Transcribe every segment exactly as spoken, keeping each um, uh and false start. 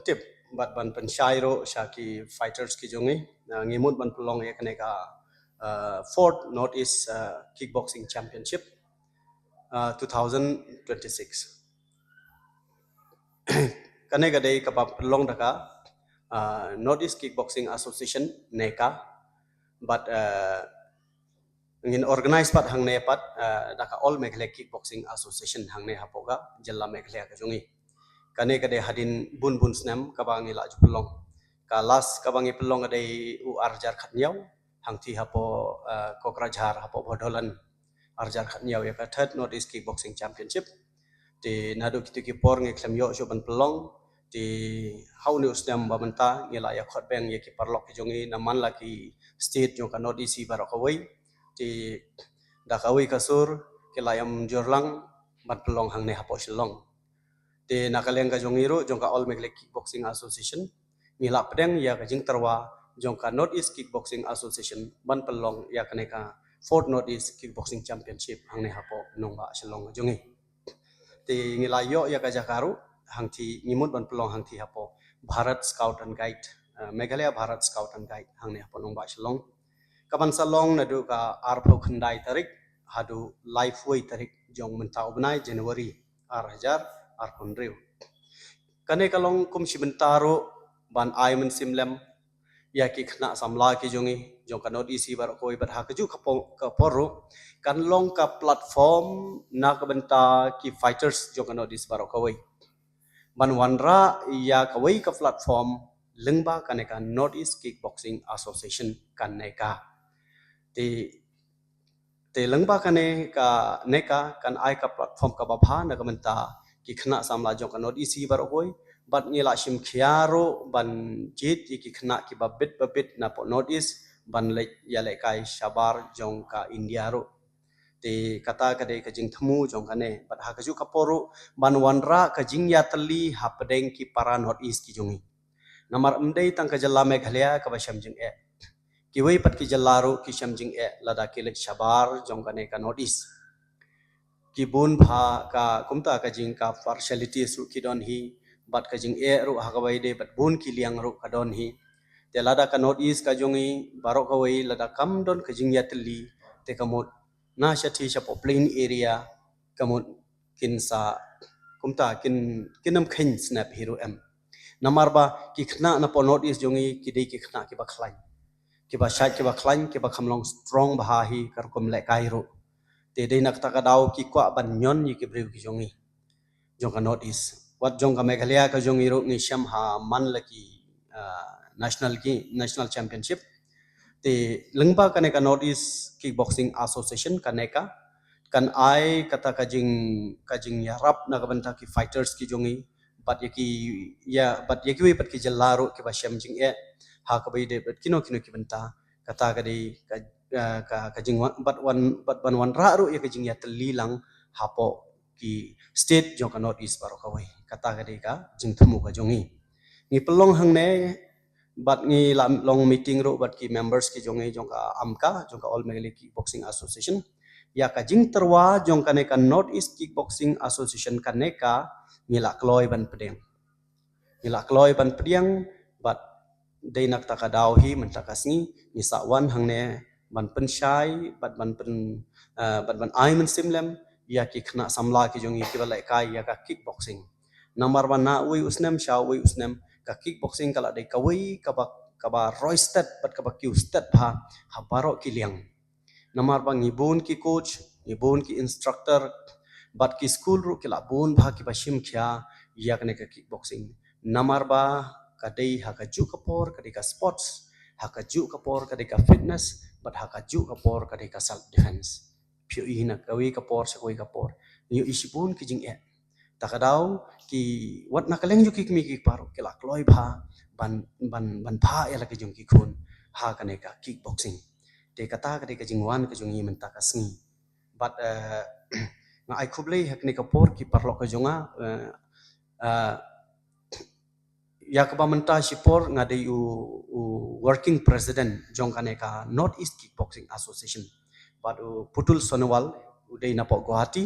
tip bad ban pynshai ruh sha ki fighters ki jong ngi, ngi mut ban pynlong ïa kane ka fourth North East Kickboxing Championship two thousand twenty-six. Kane ka dei kaba pynlong da ka North East Kickboxing Association, NECA, bad ngin organise pat hangne pat da ka All Meghalaya Kickboxing Association hangne hapoh ka jylla Meghalaya ka jong ngi. Kane ka dei hadien bun bun snem kaba ngi la ju pynlong. Ka last kaba ngi pynlong ka dei u arjar khatnïaw hangti hapoh Kokrajhar hapoh Bodoland, arjar khatnïaw ïa ka third North East Kickboxing Championship. Te naduh kito ki por ngi khlem ïoh shuh ban pynlong. Te ha une u snem ba mynta ngi la ïa khot beng ïa ki paralok ki jong ngi na man la ki state jong ka North East baroh kawei. Te da kawei ka sur ki la ïam jur lang ban pynlong hangne hapoh Shillong. Te na ka liang ka jong ngi ruh jong ka All Meghalaya Kickboxing Association ngi la pdeng ïa ka jingtyrwa jong ka North East Kickboxing Association ban pynlong ïa kane ka fourth North East Kickboxing Championship hangne hapoh nongbah Shillong ka jong ngi. Te ngi la ïoh ïa ka jaka ruh hangti, ngi mut ban pynlong hangti hapoh Bharat Scout and Guide, Meghalaya Bharat Scout and Guide hangne hapoh nongbah Shillong. Kaban sa long naduh ka arphew khyndai tarik haduh laiphew tarik jong mynta u bnai January ar hajar arphew hynriew. Kane ka long kum shi bynta ruh ban ai mynsiem lem ïa ki khynnah samla ki jong ngi jong ka North East baroh kawei bad ha kajuh ka por ruh kan long ka platform na ka bynta ki fighters jong ka North East baroh kawei ban wanrah ïa kawei ka platform lyngba kane ka North East Kickboxing Association, ka NECA. Te te lyngba kane ka NECA kan ai ka platform kaba bha na ka bynta ki khynnah samla jong ka North East baroh kawei bad ngi la shim khia ruh ban jied ïa ki khynnah kiba bit ba bit napoh North East ban leit ïalehkai shabar jong ka India ruh. Te kata ka dei ka jingthmu jong kane bad ha kajuh ka por ruh ban wanrah ka jingïatylli hapdeng ki para North East ki jong ngi. Namar ym dei tang ka jylla Meghalaya kaba shem jingeh. Kiwei pat ki jylla ruh ki shem jingeh lada ki leit shabar jong kane ka North East. Ki bun bha ka kumta ka jing ka partialities ruh ki don hi bad ka jingeh ruh ha kaba ïadei bad bun ki liang ruh ka don hi. Te lada ka North East ka jong ngi baroh kawei lada kam don ka jingïatylli te ka mut na shathie shapoh plain area ka mut kin sa kumta kin kin ym kheiñ snep hi ruh em. Namar ba ki khynnah napoh North East jong ngi ki dei ki khynnah kiba khlaiñ, kiba shait kiba khlaiñ, kiba kham long strong bha hi ka rukom lehkai ruh. Te dei na kata ka daw ki kwah ban ñion ïa ki briew ki jong ngi jong ka North East. Wat jong ka Meghalaya ka jong ngi ruh ngi shem ha man la ki national ki national championship. Te lyngba kane ka North East Kickboxing Association, ka NECA, kan ai kata ka jing ka jingïarap na ka bynta ki fighters ki jong ngi bad ïa ki ïa bad ïa kiwei pat ki jylla ruh kiba shem jingeh ha kaba ïadei bad kino kino ki bynta. Kata ka dei ka ka ka jingwan bad wan bad ban wanrah ruh ïa ka jingïatylli lang hapoh ki state jong ka North East baroh kawei. Kata ka dei ka jingthmu ka jong ngi. Ngi pynlong hangne bad ngi la long meeting ruh bad ki members ki jong ngi jong ka AMKA, jong ka All Meghalaya Kickboxing Association, ïa ka jingtyrwa jong kane ka North East Kickboxing Association, ka NECA, ngi la kloi ban pdiang. Ngi la kloi ban pdiang bad dei na kata ka daw hi mynta ka sngi ngi sa wan hangne ban pynshai bad ban pyn bad ban ai mynsiem lem ïa ki khynnah samla ki jong ngi kiba lehkai ïa ka kickboxing. Namar ba na uwei u snem sha uwei u snem ka kickboxing ka la dei kawei kaba kaba roi stet bad kaba kiew stet bha ha baroh ki liang. Namar ba ngi bun ki coach, ngi bun ki instructor bad ki school ruh ki la bun bha kiba shim khia ïa kane ka kickboxing. Namar ba ka dei ha kajuh ka por ka dei ka sports, ha kajuh ka por ka dei ka fitness bad ha kajuh ka por ka dei ka self defense. Phi ïohi na kawei ka por sha kawei ka por ngi ïohi shibun ki jingeh. Ta ka daw ki wat na ka liang jong ki kmie ki kpa ruh ki la kloi bha ban ban ban phah ïa la ki jong ki khun ha kane ka kickboxing. Te kata ka dei ka jingwan ka jong ngi mynta ka sngi. Bad nga ai khublei ha kane ka por ki paralok ka jong nga. Ïa kaba mynta shipor nga dei u, u working president jong kane ka North East Kickboxing Association. Bad u Putul Sonowal u dei napoh Guwahati,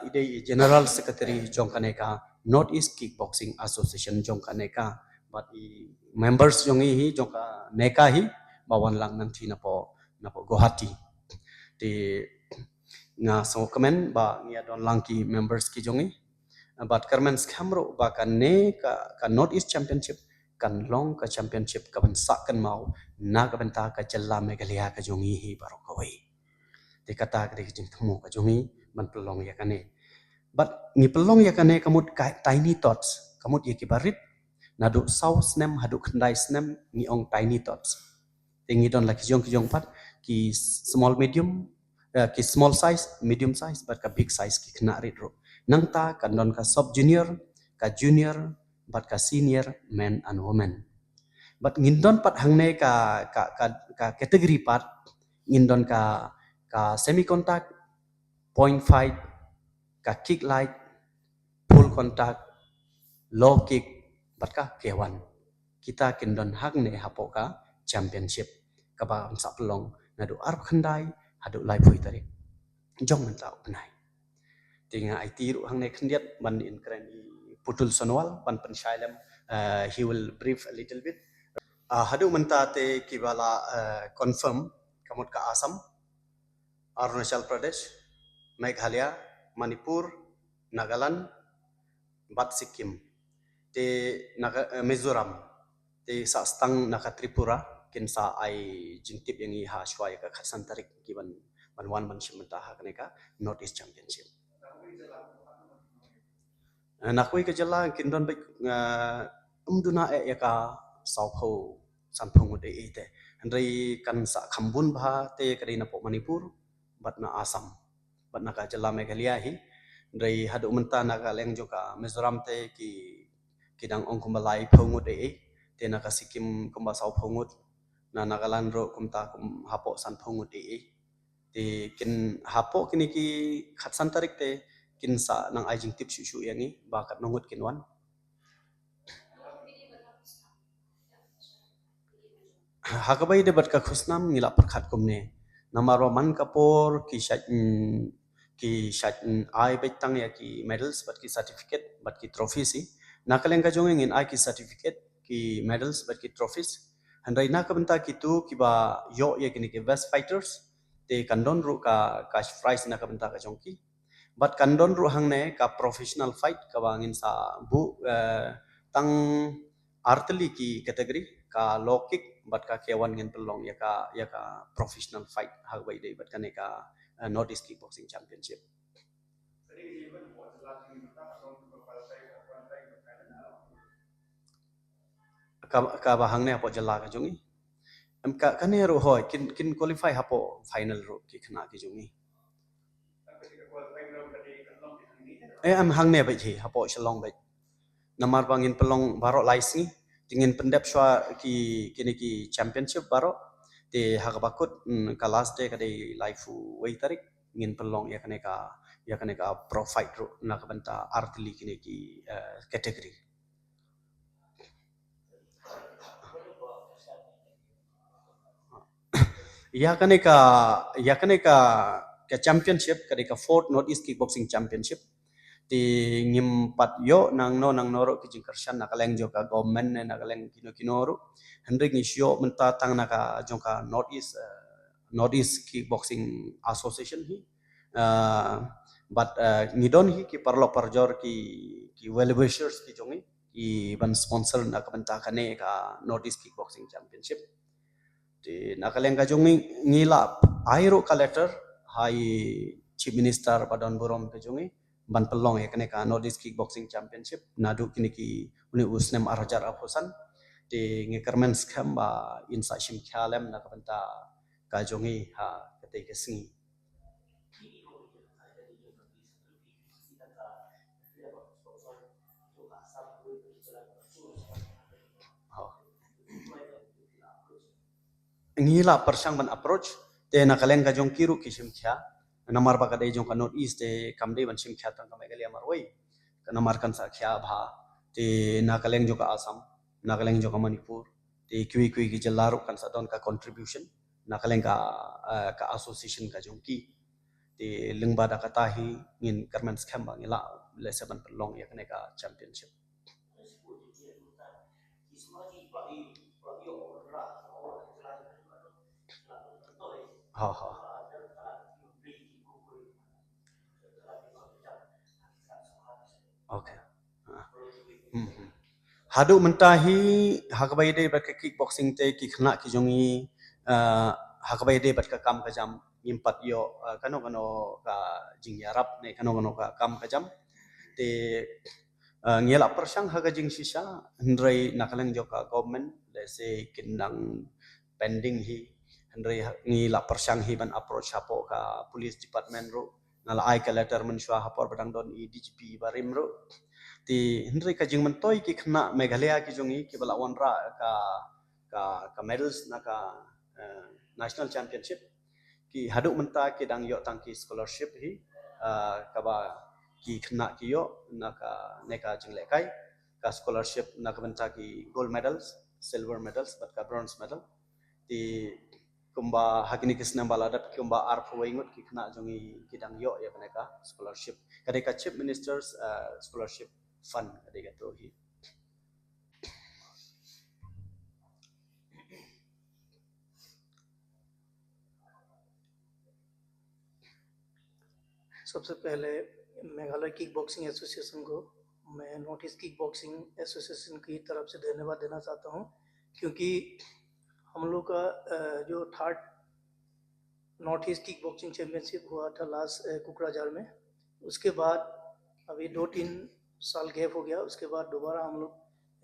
i dei general secretary jong kane ka North East Kickboxing Association jong ka NECA. Bad i members jong i hi jong ka NECA hi ba wan lang nangtei napoh napoh Guwahati. Te nga sngewkmen ba ngi ïa don lang ki members ki jong i. Bad kyrmen skhem ruh ba kane ka, ka North East Championship kan long ka championship ka ban sah kynmaw na ka bynta ka jylla Meghalaya ka jong i hi baroh kawei. Te kata ka dei ka jingthmu ka jong i ban pynlong ïa kane. Bad ngi pynlong ïa kane ka mut ka tiny tots, ka mut ïa ki barit, naduh saw snem haduh khyndai snem ngi ong tiny tots. Te ngi don la ki jong ki jong pat, ki small medium, eh, ki small size, medium size, bad ka big size ki khynnah rit ruh. Nangta kan don ka sub junior, ka junior, bad ka senior men and women. Bad ngin don pat hangne ka, ka, ka, ka category pat, ngin don ka, ka semi contact, point fight, ka kick light, full contact, low kick, bad ka K one. Kita kin don hangne hapoh ka championship kaba sah pynlong naduh arphew khyndai haduh laiphew tarik jong mynta u bnai. Te nga aiti ruh hangne khyndiat ban ïakren i Putul Sonowal ban pynshai lem, eh, he will brief a little bit. Ah, haduh mynta te kiba la, eh, confirm ka mut ka Assam, Arunachal Pradesh, Meghalaya, Manipur, Nagaland, bad Sikkim. Te Naga, eh, Mizoram. Te sah stang na ka Tripura, kin sa ai jingtip ïa ngi ha shuwa ïa ka khatsan tarik ki ban, ban wan ban shim bynta ha kane ka North East Championship. Eh, na kawei ka jylla kin don beit, eh, ym duna eh ïa ka sawphew sanphew ngut eh te. Hynrei kan sah kham bun bha te ka dei napoh Manipur bad na Assam bad na ka jylla Meghalaya hi. Hynrei haduh mynta na ka liang jong ka Mizoram te ki, ki dang ong kumba laiphew ngut eh. Te na ka Sikkim kumba sawphew ngut. Na Nagaland ruh kumta kum hapoh sanphew ngut eh. Te kin hapoh kine ki khatsan tarik te kin sa nang ai jingtip shuh shuh ïa ngi ba katno ngut kin wan. Ha kaba ïadei bad ka khusnam ngi la pyrkhat kumne. Namar ba man ka por ki shait, mm, ki shait, mm, ai beit tang ïa ki medals bad ki certificate bad ki trophies hi. Na ka liang ka jong ngi ngin ai ki certificate, ki medals bad ki trophies. Hynrei na ka bynta kitu kiba ïoh ïa kine ki best fighters te kan don ruh ka cash prize na ka bynta ka jong ki. Bad kan don ruh hangne ka professional fight kaba ngin sa buh, eh, tang artylli ki category, ka low kick bad ka K one ngin pynlong ïa ka, ïa ka professional fight ha kaba ïadei bad kane ka, eh, North East Kickboxing Championship. Ka, kaba hangne hapoh jylla ka jong ngi. Em, ka, kane ruh hoi kin, kin qualify hapoh final ruh ki khynnah ki jong ngi. Eh, em hangne beit hi, hapoh Shillong beit. Namar ba ngin pynlong baroh lai sngi, te ngin pyndep shuwa ki, kine ki championship baroh. Te ha kaba kut, mm, ka last day ka dei laiphew wei tarik, ngin pynlong ïa kane ka, ïa kane ka pro fight ruh na ka bynta artylli kine ki, eh, category. Ïa kane ka, ïa kane ka, ka championship, ka dei ka fourth North East Kickboxing Championship. Te ngim pat ïoh nangno nangno ruh ki jingkyrshan na ka liang jong ka government ne na ka liang kino kino ruh. Hynrei ngi shu ïoh mynta tang na ka jong ka North East, eh, North East Kickboxing Association hi. Eh, bad, eh, ngi don hi ki paralok parajor ki, ki well wishers ki jong ngi, ki ban sponsor na ka bynta kane ka North East Kickboxing Championship. Te na ka liang ka jong ngi, ngi la ai ruh ka letter ha i Chief Minister ba don burom ka jong ngi ban pynlong ïa kane ka North East Kickboxing Championship naduh kine ki, une u snem ar hajar arphew san. Te ngi kyrmen skhem ba in sa shim khia lem na ka bynta ka jong ngi ha katei ka sngi. Ngi la pyrshang ban approach, te na ka liang ka jong ki ruh ki shim khia. Namar ba ka dei jong ka North East te kam dei ban shim khia tang ka Meghalaya marwei. Ka namar kan sa khia bha, te na ka liang jong ka Assam, na ka liang jong ka Manipur, te kiwei kiwei ki jylla ruh kan sa don ka contribution na ka liang ka, eh, ka association ka jong ki. Te lyngba da kata hi ngin kyrmen skhem ba ngi lah lehse ban pynlong ïa kane ka championship. Ha, ha. Okay. Hmm, hmm. Haduh mynta hi, ha kaba ïadei bad ka kickboxing te ki khynnah ki jong ngi, eh, ha kaba ïadei bad ka kam ka jam, ngim pat ïoh, eh, kano kano ka jingïarap ne kano kano ka kam ka jam. Te, eh, ngi la pyrshang ha ka jingshisha, hynrei na ka liang jong ka government, lehse kin dang pending hi, hynrei ha, ngi la pyrshang hi ban approach hapoh ka police department ruh, nga la ai ka letter mynshuwa ha por ba dang don i D G P barim ruh. Te hynrei ka jingmyntoi ki khynnah Meghalaya ki jong ngi kiba la wanrah ka, ka, ka medals na ka, eh, national championship, ki haduh mynta ki dang ïoh tang ki scholarship hi, eh, kaba ki khynnah ki ïoh na kane ka jinglehkai, ka scholarship na ka bynta ki gold medals, silver medals bad ka bronze medal. Te kumba ha kine ki snem ba la dep kumba arphew wei ngut ki khynnah jong ngi ki dang ïoh ïa kane ka scholarship. Ka dei ka Chief Minister's, eh, Scholarship Fund, ka dei kato hi. सबसे पहले Meghalaya kick boxing association को मैं north east kick boxing association की तरफ से धन्यवाद देना चाहता हूँ, क्योंकि हम लोग का, अ, जो third north east kick boxing championship हुआ था लास्ट, अ, कोकराझार में, उसके बाद अभी दो तीन साल गैप हो गया। उसके बाद दोबारा हम लोग,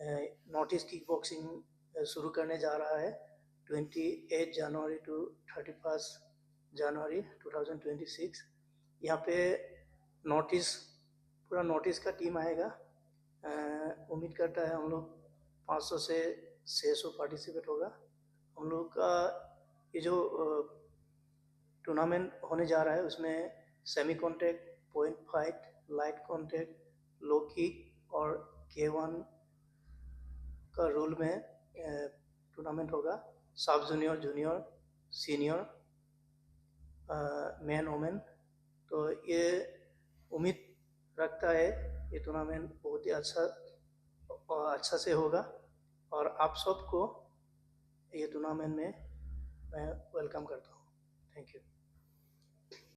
अ, नॉर्थ ईस्ट किक बॉक्सिंग, अ, शुरू करने जा रहा है twenty eight January to thirty first January two thousand twenty six. यहाँ पे नॉर्थ ईस्ट, पूरा नॉर्थ ईस्ट का टीम आएगा। अ, उम्मीद करता है हम लोग पाँच सौ से छः सौ पार्टिसिपेट होगा। हम लोग का ये जो, अ, टूर्नामेंट होने जा रहा है, उसमें semi contact, point fight, light contact, low kick और के वन का रूल में, अ, टूर्नामेंट होगा। सब जूनियर, जूनियर, सीनियर, अ, मेन, वुमेन। तो ये उम्मीद रखता है ये टूर्नामेंट बहुत ही अच्छा, अ, अच्छा से होगा और आप सबको ये टूर्नामेंट में मैं वेलकम करता हूँ। Thank you.